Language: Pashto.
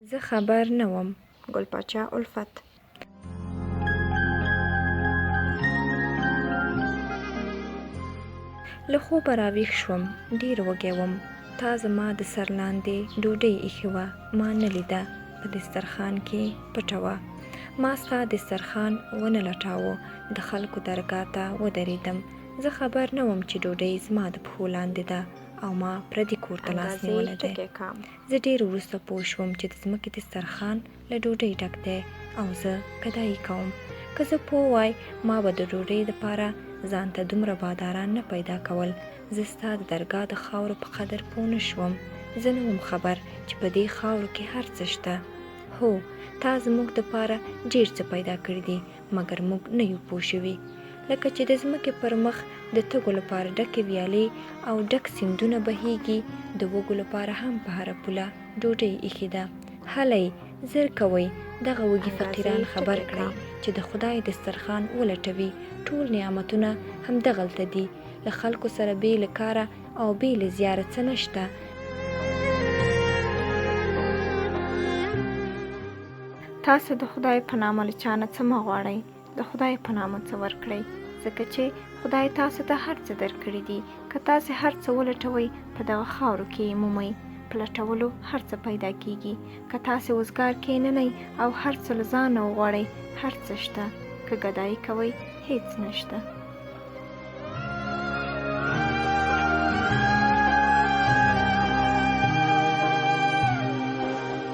زه خبر نه وم. ګل پاچا الفت. له خوبه راویښ شوم، ډېر وږی وم. تا زما د سر لاندې ډوډۍ ایښې وه، ما نه لیده، په دسترخوان کې پټه وه. ما ستا دسترخوان ونه لټاوه، د خلکو درګاه ته ودرېدم. زه خبر نه وم چې ډوډۍ زما د پښو لاندې ده او ما پردي کور ته لاس انګازې نیولی دی. ټکی کام. زه ډېر وروسته پوه شوم چې د ځمکې دسترخوان له ډوډۍ ډک دی او زه ګدایي کوم. که زه پوه وای، ما به د ډوډۍ دپاره ځان ته دومره باداران نه پیدا کول. زه ستا د درګاه د خاورو په قدر پوه نه شوم. زه نه وم خبر چې په دې خاورو کې هر څه شته. هو، تا زموږ دپاره ډېر څه پیدا کړي دي، مګر موږ نه یو پوه شوي. لکه چې د ځمکې پر مخ د تږو لپاره ډکې ویالې او ډک سیندونه بهیږي، د وږو لپاره هم په هره پوله ډوډۍ ایښې ده. هلئ، زر کوئ، دغه وږي انګازې فقیران خبر ټکی کړئ کام. چې د خدای دسترخوان ولټوي، ټول نعمتونه همدغلته دي. له خلکو سره بې له کاره او بې له زیاره څه نشته. تاسو د خدای په نامه له چا نه څه مه غواړئ، د خدای په نامه څه ورکړئ، ځکه چې خدای تاسو ته هر څه درکړي دي. که تاسې هر څه ولټوئ، په دغه خاورو کې یې مومئ. په لټولو هر څه پیدا کیږي. که تاسې وزګار کیننئ او هر څه له ځانه وغواړئ، هر څه شته. که ګدایي کوئ، هیڅ نشته.